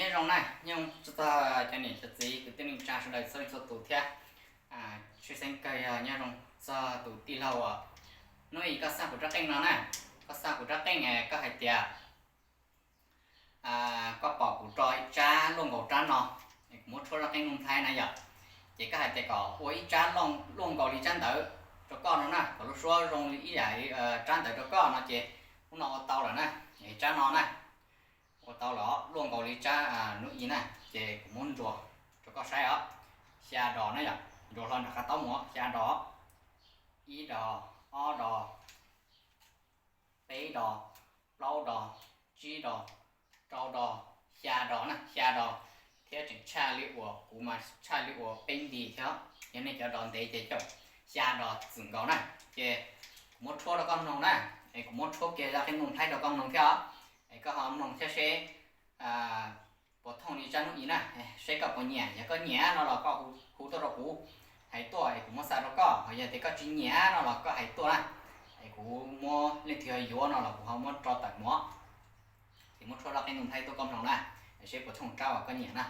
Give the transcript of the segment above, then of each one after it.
Nyob zoo na, nyob zoo txog cov niam cov txiv kwv tij neej tsa sawv daws txhua leej txhua tus thiab. Tshwj xeeb kawg yog nyob zoo txog tus tij laug uas hnub i koj xa kuv rab qeej no na. Koj xa kuv rab qeej, koj hais tias koj pom kuv rau ib tsab luaj nkaus rab no, kuv muab tshuab rab qeej Nuj Nplhaib na yom. Ces koj hais tias kom ua ib tsab luaj nkaus li tsab ntawd rau koj no na, kom lub suab zoo li ib yam tsab ntawd rau koj no ces hnub no ua tau lawm na. Tsab no na, ua tau lawm, luaj nkaus li tsab Nuj i na. Ces kuv muab ntsuas rau koj saib os. Xya dos na yom, ntsuas hlo nram qab taub mus, xya dos. Ib dos, ob dos, peb dos, plaub dos, tsib dos, rau dos, xya dos na, xya dos. Thiab tseem tshaj li uas kuv mas tshaj li uas peb nti thiab. Yog nej cov dos ntev ces caum xya dos txwm nkaus na. Ces kuv muab tshuab rau koj mloog na, es kuv muab tshuab kiag zaj qeej Nuj Nplhaib rau koj mloog thiab os. Es koj ho mloog thiab seb puas thooj li tsab Nuj i na, seb koj puas nyiam. Yog koj nyiam no los koj hu tuaj rau kuv, hais tuaj es kuv muab xa rau koj. Ho yog tias koj tsis nyiam no los koj hais tuaj na, es kuv muab, leej twg ho yuav no los kuv ho muab rau tawm mus. Ces muab tshuab zaj qeej Nuj Nplhaib tuaj koj mloog na, seb puas thooj tsab uas koj nyiam na.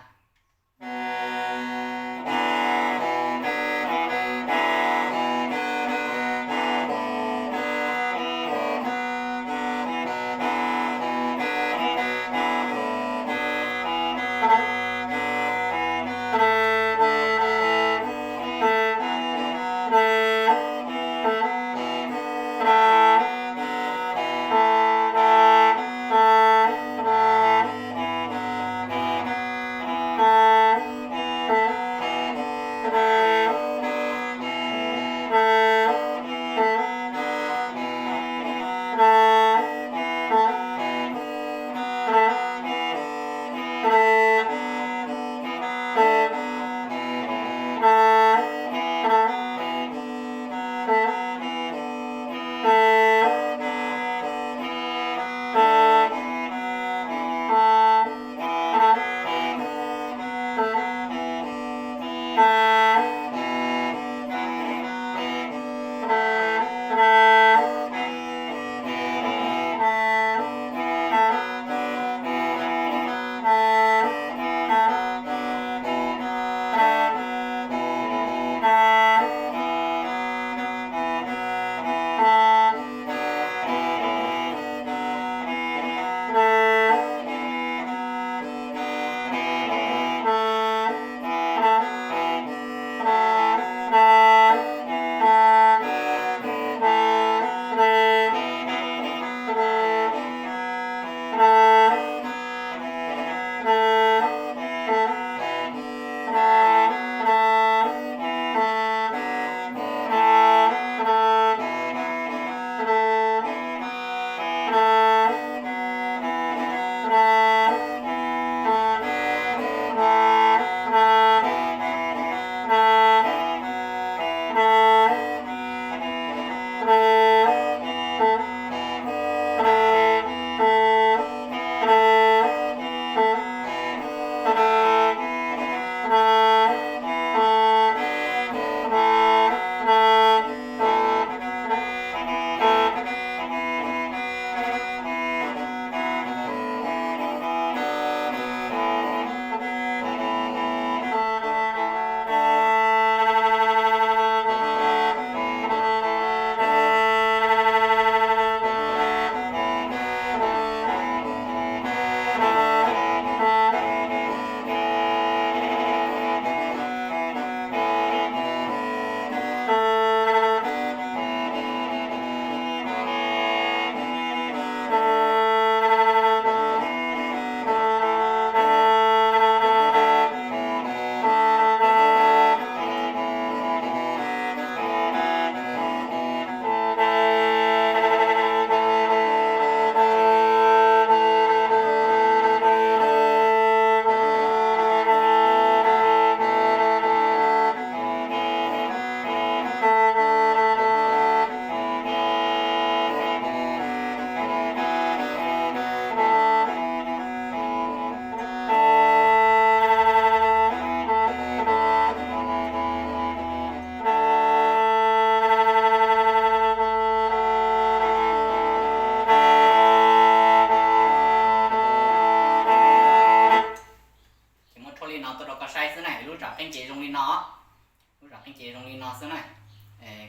Ces zoo li no xwb na.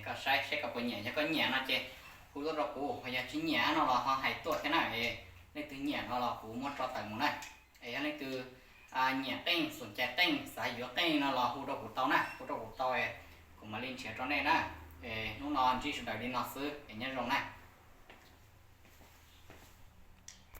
Koj saib saib koj puas nyiam, yog koj nyiam no ces hu tuaj rau kuv, ho yog tsis nyiam no los ho hais tuaj thiab na. Leej twg nyiam no los kuv muab tso tawm mus na. Es yog leej twg nyiam qeej, xum cais qeej, xav yuav qeej no los hu rau kuv tau na, hu rau kuv tau, kuv mam li nrhiav rau nej na. Hnub no ntsib sawv daws li no xwb es nyob zoo na.